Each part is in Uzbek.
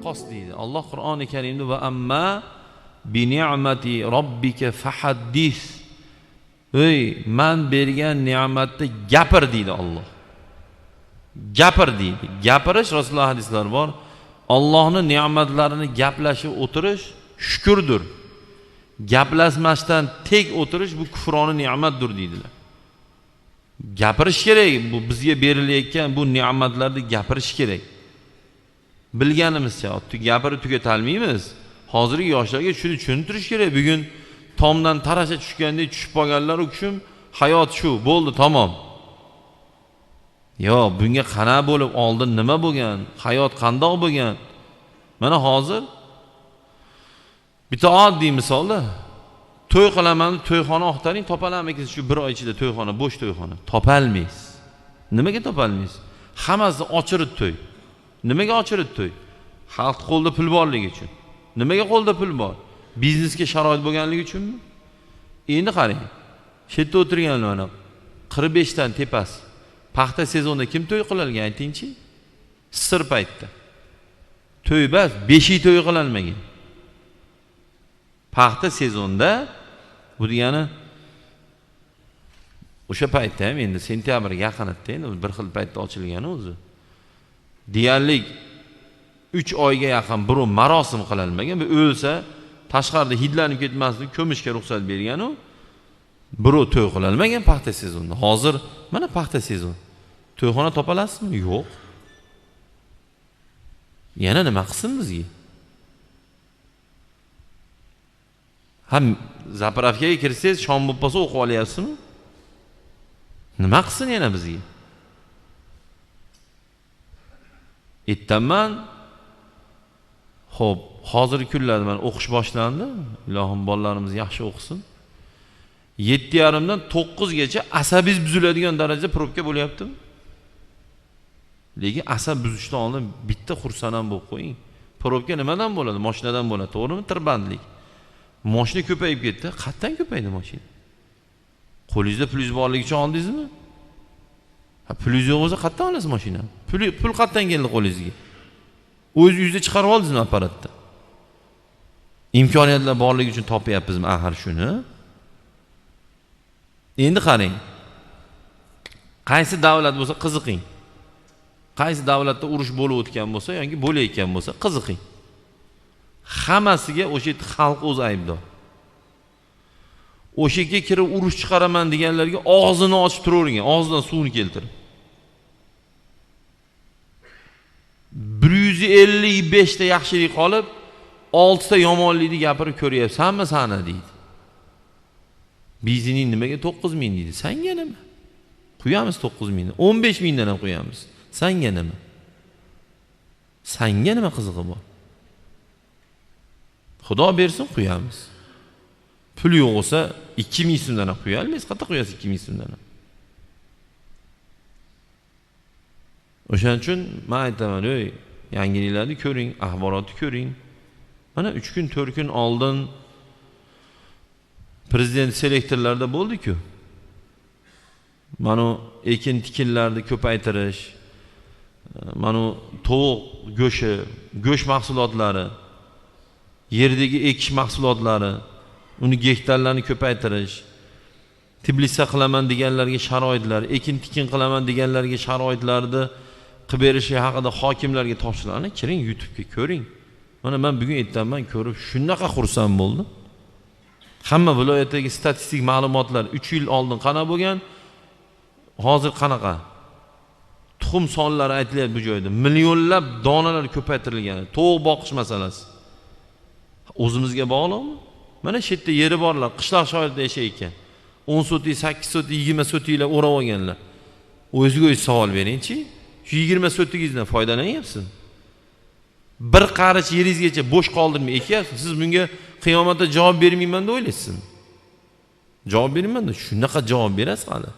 Raqqos deydi. Alloh Qur'oni Karimda va amma bi ni'mati robbika fahaddis. Ey, men bergan ne'matni gapir deydi Alloh. Gapir deydi. Gapirish Rasululloh hadislari bor. Allohning ne'matlarini gaplashib o'tirish shukrdir. Gaplashmasdan tek o'tirish bu kufroni ne'matdir deydilar. Gapirish kerak, bu bizga berilayotgan bu ne'matlarni gapirish kerak. Bilganimizcha, gapirib tugatalmaymiz. Hozirgi yoshlarga shuni tushuntirish kerak. Bugun tomdan tarasha tushgandek tushib qolganlar u kishim hayot shu, bo'ldi, tamom. Yo'q, bunga qana bo'lib oldin nima bo'lgan, hayot qandoq bo'lgan? Mana hozir bitta oddiy misolda to'y qilaman, to'yxona axtaring, topalamisiz shu bir oy ichida to'yxona, bo'sh to'yxona topolmaysiz. Nimaga topolmaysiz? Hammasi ochirib to'y. Nimaga ochirib to'y? Xalq qo'lda pul borligi uchun. Nimaga qo'lda pul bor? Biznesga sharoit bo'lganligi uchunmi? Endi qarang. Shu yerda o'tirganlar mana 45 dan tepasi. Paxta sezonida kim to'y qilalgan aytingchi? Sir paytda. To'y bas, 5 to'y qilalmagan. Paxta sezonda bu degani o'sha paytda ham endi sentyabrga yaqin edi, endi bir xil paytda ochilgani o'zi. Deyarli 3 oyga yaqin birov marosim qilinmagan, bu o'lsa tashqarida hidlanib ketmaslik ko'mishga ruxsat bergan u. Birov to'y qilinmagan paxta sezonida. Hozir mana paxta sezon. To'yxona topalasizmi? Yo'q. Yana nima qilsin bizga? Ham zapravkaga kirsangiz shom bo'lib qolsa o'qib olyapsizmi? Nima qilsin yana bizga? Aytaman, xo'p, hozirgi kunlarda mana o'qish boshlandi. Ilohim bolalarimiz yaxshi o'qisin. 7:30 dan 9 gacha asabingiz buziladigan darajada probka bo'lyaptimi? Lekin asab buzishdan oldin bitta xursand ham bo'lib qo'ying. Probka nimadan bo'ladi? Mashinadan bo'ladi, to'g'rimi? Tirbandlik. Mashina ko'payib ketdi. Qayerdan ko'paydi mashina? Qo'lingizda pulingiz borligi uchun oldingizmi? Ha, pulingiz yo'q bo'lsa qayerdan olasiz mashinani? Pul qayerdan keldi qo'lingizga? O'z uyingizda chiqarib oldingizmi apparatda? Imkoniyatlar borligi uchun topyapmizmi axir shuni? Endi qarang. Qaysi davlat bo'lsa qiziqing. Qaysi davlatda urush bo'lib o'tgan bo'lsa yoki bo'layotgan bo'lsa qiziqing. Hammasiga o'sha xalq o'zi aybdor. O'sha yerga kirib urush chiqaraman deganlarga og'zini ochib turavergan, og'zidan suvni keltirib. 155 ta yaxshilik qolib, 6 ta yomonlikni gapirib ko'ryapsanmi sani deydi. Bizining nimaga 9000 deydi. Sanga nima? Quyamiz 9000 ni, 15000 dan ham quyamiz. Sanga nima? Sanga nima qizig'i bor? Xudo bersin quyamiz. Pul yo'q bo'lsa 2000 so'mdan ham quya olmaysiz. Qayerda quyasiz 2000 so'mdan ham? O'shaning uchun men aytaman, ey, yangiliklarni ko'ring, axborotni ko'ring. Mana 3 kun, 4 kun oldin prezident selektorlarda bo'ldi-ku. Mana ekin tikinlarni ko'paytirish, mana tovuq go'shti, go'sht mahsulotlari, yerdagi ekish mahsulotlari, uni gektarlarni ko'paytirish, teplitsa qilaman deganlarga sharoitlar, ekin tikin qilaman deganlarga sharoitlarni qilib berishi haqida hokimlarga topshiriqlarni kiring YouTube'ga ko'ring. Mana men bugun ertaman ko'rib shunaqa xursand bo'ldim. Hamma viloyatdagi statistik ma'lumotlar 3 yil oldin qana bo'lgan, hozir qanaqa? Tuxum sonlari aytilyapti bu joyda. Millionlab donalar ko'paytirilgan. Tovuq boqish masalasi. O'zimizga bog'liqmi? Mana shu yerda yeri borlar, qishloq shoirda yashayotgan. 10 sotik, 8 sotik, 20 sotiklar o'rab olganlar. O'zingizga o'zingiz savol beringchi. Shu 20 sotigingizdan foydalanyapsizmi? Bir qarich yeringizgacha bo'sh qoldirmay ekyapsiz. Siz bunga qiyomatda javob bermayman deb o'ylaysizmi? Javob bermayman deb shunaqa javob berasiz hali.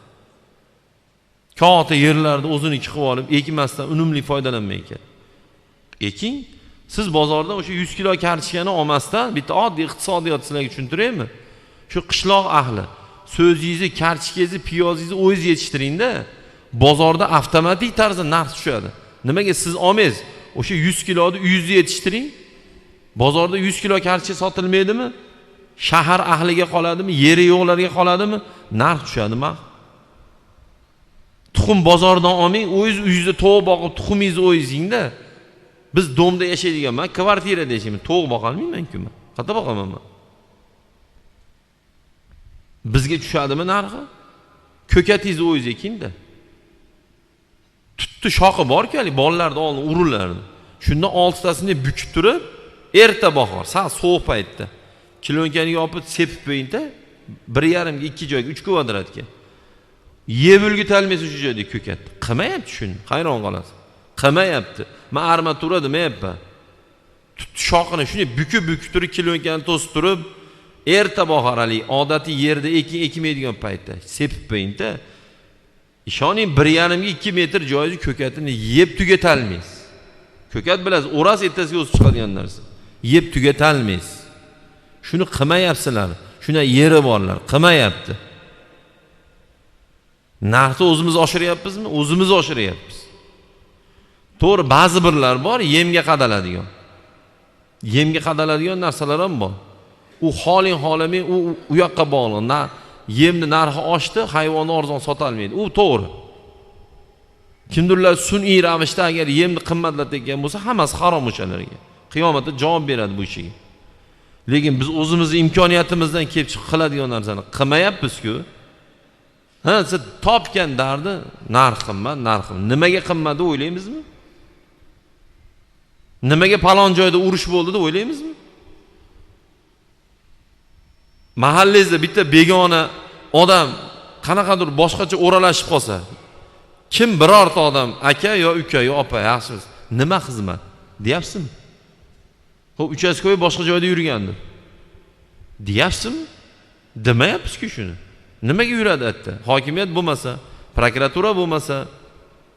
Katta yerlarda o'ziniki qilib olib ekmasdan unumli foydalanmay ekan. Eking, siz bozordan o'sha 100 kilo kartoshkani olmasdan bitta oddiy iqtisodiyot sizlarga tushuntiraymi? Shu qishloq ahli so'zingizni, kartoshkangizni, piyozingizni o'zingiz yetishtiringda, bozorda avtomatik tarzda narx tushadi. Nimaga siz olmaysiz? O'sha 100 kiloni uyingizda yetishtiring. Bozorda 100 kilo kartoshka sotilmaydimi? Shahar ahliga qoladimi? Yeri yo'qlarga qoladimi? Narx tushadimi? Tuxum bozordan olmang, o'zingiz uyingizda tovuq boqib, tuxumingizni o'zingiz yengda. Biz domda yashaydigan, men kvartirada yashayman, tovuq boqolmayman-ku men. Qayerda boqaman men? Bizga tushadimi narxi? Ko'katingizni o'zingiz eking-da. Tutni shoxi bor-ku, hali bolalarda oldin urilardi. Shundan 6 tasini bukib turib, erta bahor, sal sovuq paytda kilonkani yopib sepib qo'ying-da, 1,5 ga 2 joyga, 3 kvadratga. Yeb ulgutalmaysiz shu joyda ko'kat. Qilmayapti shuni, hayron qolasiz. Qilmayapti. Men armatura demayapman. Tut shoxini shuni bukib-bukib turib, kilonkani to'sib turib, erta bahor hali odatiy yerda ekin ekmaydigan paytda sepib qo'ying-da. Ishoning 1,5 ga 2 metr joyingizni ko'katini yeb tugatalmaysiz. Ko'kat bilasiz, o'rasi ertasiga o'sib chiqadigan narsa. Yeb tugatalmaysiz. Shuni qilmayapsizlar. Shuna yeri borlar, qilmayapti. Narxni o'zimiz oshiryapmizmi? O'zimiz oshiryapmiz. To'g'ri, ba'zi birlar bor, yemga qadaladigan. Yemga qadaladigan narsalar ham bor. U xoling xolamang, u yoqqa bog'liq. Na yemni narxi oshdi, hayvonni arzon sota olmaydi. U to'g'ri. Kimdirlar sun'iy ravishda agar yemni qimmatlatayotgan bo'lsa, hammasi harom o'shalarga. Qiyomatda javob beradi bu ishiga. Lekin biz o'zimizni imkoniyatimizdan kelib chiqib qiladigan narsani qilmayapmiz-ku. Ha, siz topgan dardi narx qimmat, narx qimmat. Nimaga qimmat deb o'ylaymizmi? Nimaga palon joyda urush bo'ldi deb o'ylaymizmi? Mahallangizda bitta begona odam qanaqadir boshqacha o'ralashib qolsa, kim birorta odam aka yo uka yo opa yaxshimiz, nima xizmat deyapsizmi? Xo'p, uchastkoy boshqa joyda yurgandi deyapsizmi? Demayapsiz-ku shuni. Nimaga yuradi atta? Hokimiyat bo'lmasa, prokuratura bo'lmasa,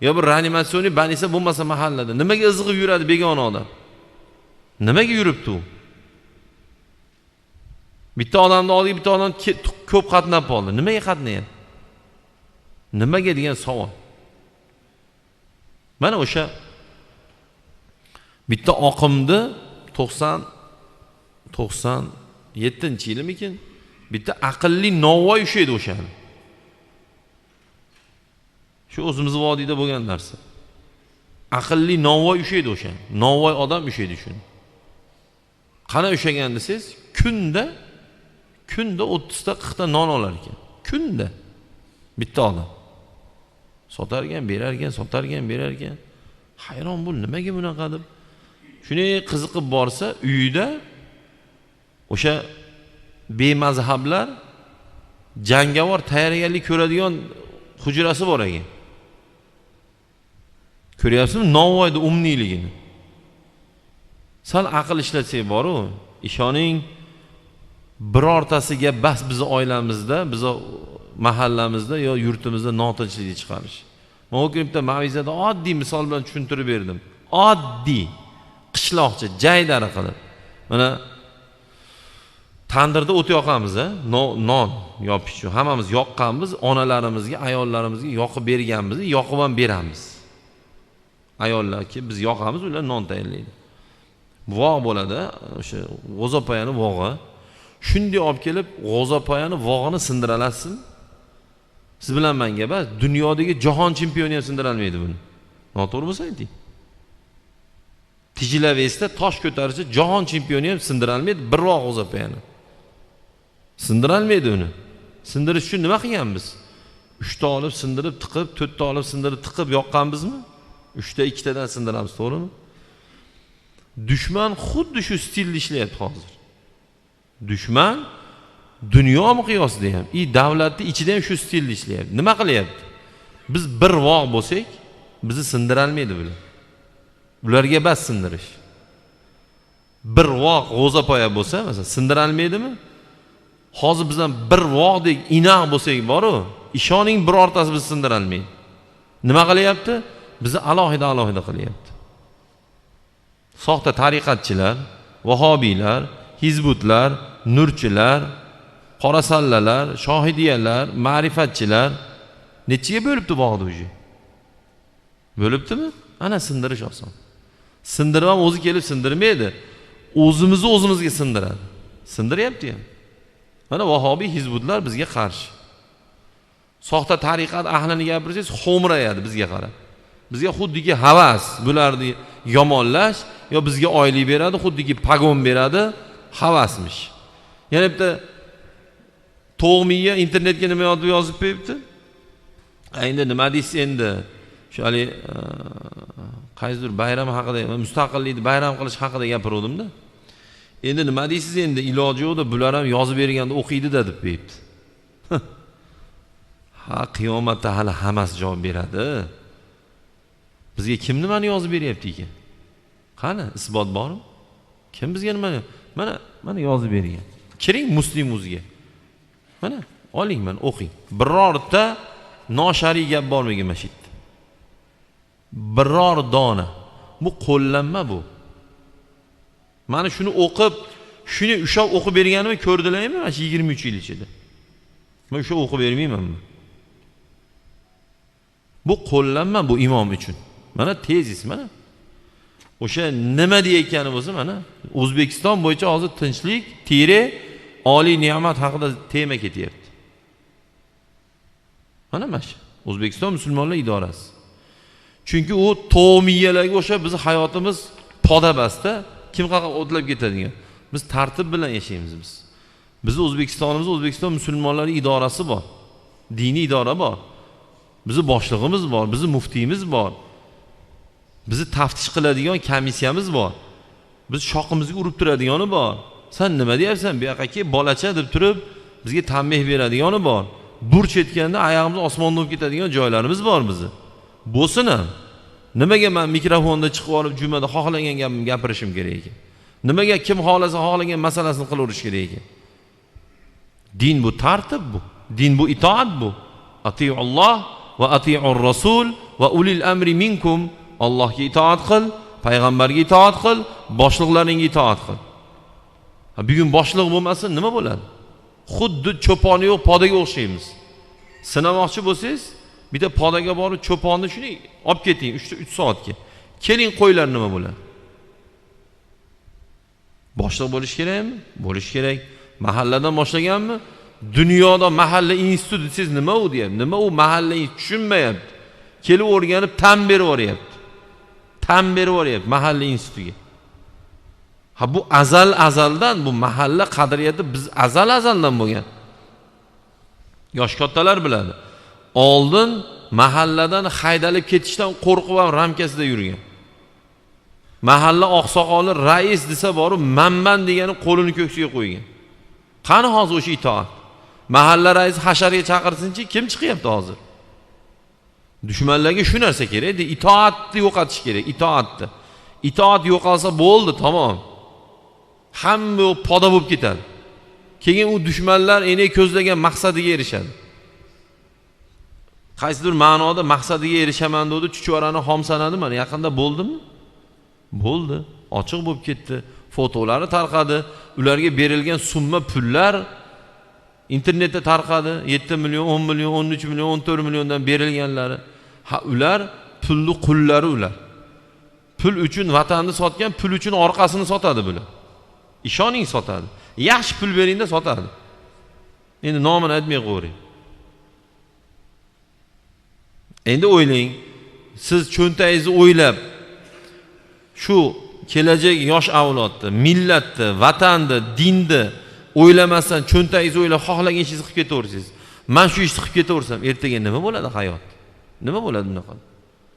yo bir reanimatsioniy banisa bo'lmasa mahallada nimaga izg'ib yuradi begona odam? Nimaga yuribdi u? Bitta odamni oldiga bitta odam ko'p qatnab qoldi. Nimaga qatnayapti? Nimaga degan savol. Mana o'sha bitta oqimni 97-yilmikin? Bitta aqlli novvoy ushaydi o'shani. Shu o'zimiz vodiyda bo'lgan narsa. Aqlli novvoy ushaydi o'shani. Novvoy odam ushaydi shuni. Qana ushagan desangiz, kunda 30 ta 40 ta non olar ekan. Kunda bitta odam. Sotar ekan, berar ekan, sotar ekan, berar ekan. Hayron bu nimaga bunaqa deb. Shunday qiziqib borsa, uyida o'sha bemazhablar jangovar tayyorgarlik ko'radigan hujrasi bor ekan. Ko'ryapsizmi novvoyni umniyligini? Sal aql ishlatsak bor-u, ishoning birortasiga bas bizni oilamizda, bizni mahallamizda yo yurtimizda notinchlik chiqarish. Men u kun bitta mavizada oddiy misol bilan tushuntirib berdim. Oddiy qishloqcha jaydari qilib. Mana tandirda o't yoqamiz, non yopish uchun hammamiz yoqqanmiz, onalarimizga, ayollarimizga yoqib berganmiz, yoqib ham beramiz. Ayollarki biz yoqamiz, ular non tayyorlaydi. Voq bo'ladi, o'sha g'o'zapoyani vog'i. Shunday olib kelib g'o'zapoyani vog'ini sindira olasizmi? Siz bilan menga bas, dunyodagi jahon chempioni ham sindira olmaydi buni. Noto'g'ri bo'lsa ayting. Tijilavesda tosh ko'tarishda jahon chempioni ham sindira olmaydi bir voq g'o'zapoyani. Sindira olmaydi uni. Sindirish uchun nima qilganmiz? 3 ta olib sindirib tiqib, 4 ta olib sindirib tiqib yoqqanmizmi? 3 ta 2 tadan sindiramiz, to'g'rimi? Dushman xuddi shu stilda ishlayapti hozir. Dushman dunyo miqyosida ham, davlatning ichida ham shu stilda ishlayapti. Nima qilyapti? Biz bir voq bo'lsak, bizni sindira olmaydi bular. Ularga bas sindirish. Bir voq g'o'zapoya bo'lsa, masalan, sindira olmaydimi? Hozir biz ham bir voqdek inoq bo'lsak bor-u, ishoning birortasi bizni sindira olmaydi. Nima qilyapti? Bizni alohida alohida qilyapti. Soxta tariqatchilar, vahobiylar, hizbutlar, nurchilar, qorasallalar, shohidiyalar, ma'rifatchilar nechiga bo'libdi bog'ni o'zi? Bo'libdimi? Ana sindirish oson. Sindirib ham o'zi kelib sindirmaydi. O'zimizni o'zimizga sindiradi. Sindiryapti ham. Mana Vahobiy hizbutlar bizga qarshi. Soxta tariqat ahlini gapirsangiz xo'mrayadi bizga qarab. Bizga xuddiki havas bularni yomonlash yo bizga oylik beradi, xuddiki pagon beradi, havasmish. Yana bitta to'g' miya internetga nima yozib qo'yibdi? Endi nima deysiz endi? Shu hali qaysidir bayram haqida, mustaqillikni bayram qilish haqida gapiruvdim-da. Endi nima deysiz endi? Iloji yo'q-da, bular ham yozib berganda o'qiydi-da deb qo'yibdi. Ha, qiyomatda hali hammasi javob beradi. Bizga kim nimani yozib beryapti ekan? Qani, isbot bormi? Kim bizga nimani? Mana, mana yozib bergan. Kiring Muslim o'ziga. Mana, oling, mana o'qing. Birorta noshariy gap bormigan mana shu yerda. Biror dona. Bu qo'llanma bu. Mana shuni o'qib, shuni ushlab o'qib berganimni ko'rdilarmi mana shu 23 yil ichida? Men o'sha o'qib bermaymanmi? Bu qo'llanma bu imom uchun. Mana tezis mana. O'sha nima deyayotgani bo'lsa mana O'zbekiston bo'yicha hozir tinchlik, tire, oliy ne'mat haqida tema ketyapti. Mana mana shu O'zbekiston musulmonlar idorasi. Chunki u to'miyalarga o'xshab bizni hayotimiz podabasda, kim qayerga o'tlab ketadigan. Biz tartib bilan yashaymiz biz. Bizni O'zbekistonimiz, O'zbekiston musulmonlari idorasi bor. Diniy idora bor. Bizni boshlig'imiz bor, bizni muftiyimiz bor. Bizni taftish qiladigan komissiyamiz bor. Biz shoqimizga urib turadigani bor. Sen nima deyapsan? Bu yoqqa kel, bolacha deb turib bizga tanbeh beradigani bor. Burch etganda oyog'imiz osmonda bo'lib ketadigan joylarimiz bor bizni. Bo'lsin ham. Nimaga men mikrofonda chiqib olib jumada xohlagan gapimni gapirishim kerak ekan? Nimaga kim xohlasa xohlagan masalasini qilaverish kerak ekan? Din bu tartib bu. Din bu itoat bu. Atiulloh va atiur rasul va ulil amri minkum. Allohga itoat qil, payg'ambarga itoat qil, boshliqlaringga itoat qil. Ha, bugun boshliq bo'lmasa nima bo'ladi? Xuddi cho'poni yo'q podaga o'xshaymiz. Sinamoqchi bo'lsangiz, bitta podaga borib cho'ponni shuni olib keting 3 soatga. Keling qo'ylar nima bo'ladi? Boshliq bo'lish kerakmi? Bo'lish kerak. Mahalladan boshlaganmi? Dunyoda mahalla instituti desangiz nima u deyapti? Nima u mahalla tushunmayapti. Kelib o'rganib tan berib yuboryapti. Tan berib yuboryapti mahalla institutiga. Ha, bu azal azaldan bu mahalla qadriyati biz azal azaldan bo'lgan. Yosh kattalar biladi. Oldin mahalladan haydalib ketishdan qo'rqib ham ramkasida yurgan. Mahalla oqsoqoli rais desa borib manman degani qo'lini ko'ksiga qo'ygan. Qani hozir o'sha itoat? Mahalla raisi hasharga chaqirsinchi, kim chiqyapti hozir? Dushmanlarga shu narsa kerak, itoatni yo'qotish kerak, itoatni. Itoat yo'qolsa bo'ldi, tamom. Hamma poda bo'lib ketadi. Keyin u dushmanlar endi ko'zlagan maqsadiga erishadi. Qaysidir ma'noda maqsadiga erishaman dedi, chuchvarani xom sanadi, mana yaqinda bo'ldimi? Bo'ldi, ochiq bo'lib ketdi. Fotolari tarqadi, ularga berilgan summa pullar internetda tarqadi. 7 million, 10 million, 13 million, 14 milliondan berilganlari. Ha, ular pulli qullari ular. Pul uchun vatanni sotgan, pul uchun orqasini sotadi bular. Ishoning sotadi. Yaxshi pul beringda sotadi. Endi nomini aytmay qo'ying. Endi o'ylang, siz cho'ntagingizni o'ylab shu kelajak yosh avlodni, millatni, vatanni, dinni o'ylamasdan cho'ntagingizni o'ylab xohlagan ishingizni qilib ketaversangiz, men shu ishni qilib ketaversam, ertaga nima bo'ladi hayot? Nima bo'ladi bunaqa?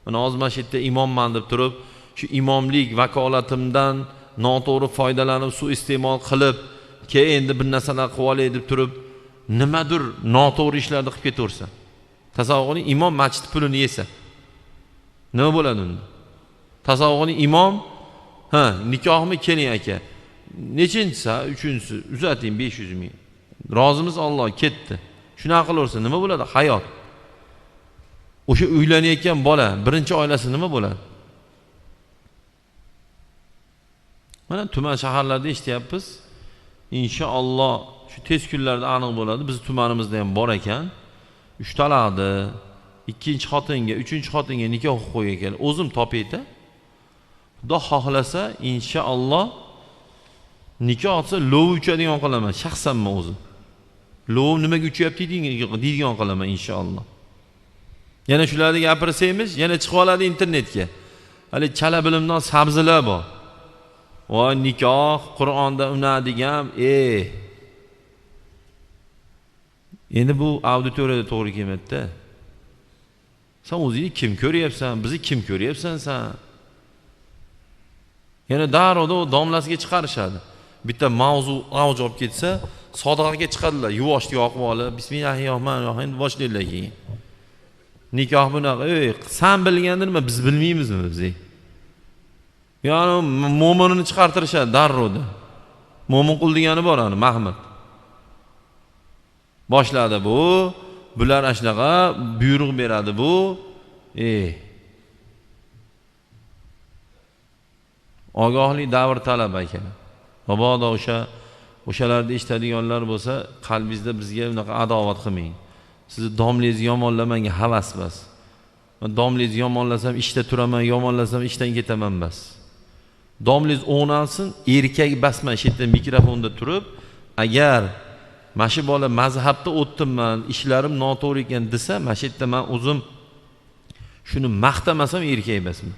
Mana hozir mana shu yerda imomman deb turib, shu imomlik vakolatimdan noto'g'ri foydalanib, suiiste'mol qilib, keyin endi bir narsalar qilib olay deb turib, nimadir noto'g'ri ishlarni qilib ketaversa. Tasavvur qiling, imom masjid pulini yesa nima bo'ladi unda? Tasavvur qiling, imom, ha, nikohmi keling aka. Nechinchisi? Uchinchisi, uzating 500 ming. Rozimiz Alloh, ketdi. Shunaqa qilaversa nima bo'ladi hayot? O'sha uylanayotgan bola, birinchi oilasi nima bo'ladi? Mana tuman shaharlarda eshityapmiz. Inshaalloh shu tez kunlarda aniq bo'ladi. Biz tumanimizda ham bor ekan. 3 talaqni ikkinchi xotinga, uchinchi xotinga nikoh qo'ygan ekan. O'zim topayda. Xudo xohlasa inshaalloh nikoh olsa lovi uchadigan qilaman shaxsan men o'zim. Lov nimaga uchyapti deydigan qilaman inshaalloh. Yana shularni gapirsaymiz, yana chiqib oladi internetga. Hali chala bilimdan sabzilar bor. Voy nikoh Qur'onda una degan, endi bu auditoriyada to'g'ri kelmaydi-da. Sen o'zingni kim ko'ryapsan, bizni kim ko'ryapsan sen? Yana darrov domlasiga chiqarishadi. Bitta mavzu avj olib ketsa, sadaqaga chiqadilar, yuvoshni yoqib olib, bismillahirrohmanirrohim boshlaydilar keyin. Nikoh bunaqa, ey, sen bilganda nima, biz bilmaymizmi biz? Ya'ni mo'minini chiqartirishadi darrovda. Mo'min qul degani bor ani, Mahmud. Boshladi bu, bular shunaqa buyruq beradi bu. Ogohlik davr talab ekan. Mabodo o'shalarni eshitadiganlar bo'lsa, qalbingizda bizga bunaqa adovat qilmang. Sizni domlangizni yomonlamanga havas bas. Men domlangizni yomonlasam ishda turaman, yomonlasam ishdan ketaman bas. Domlangiz o'nalsin, erkak basman shu yerda mikrofonda turib, agar mana shu bola mazhabda o'tdim man, ishlarim noto'g'ri ekan desa, mana shu yerda men o'zim shuni maqtamasam erkak emasman.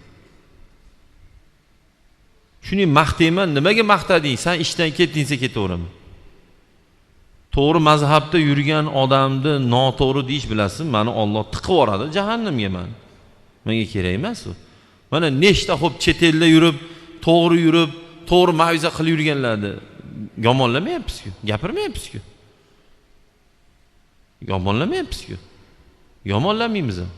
Shuni maqtayman, nimaga maqtading? Sen ishdan ketdingsa ketaveraman. To'g'ri mazhabda yurgan odamni noto'g'ri deyish bilasizmi? Meni Alloh tiqib yuboradi jahannamga meni. Menga kerak emas u. Mana nechta xo'p chet elda yurib, to'g'ri yurib, to'g'ri ma'viza qilib yurganlarni yomonlamayapmiz-ku, gapirmayapmiz-ku. Yomonlamayapmiz-ku. Yomonlamaymiz ham.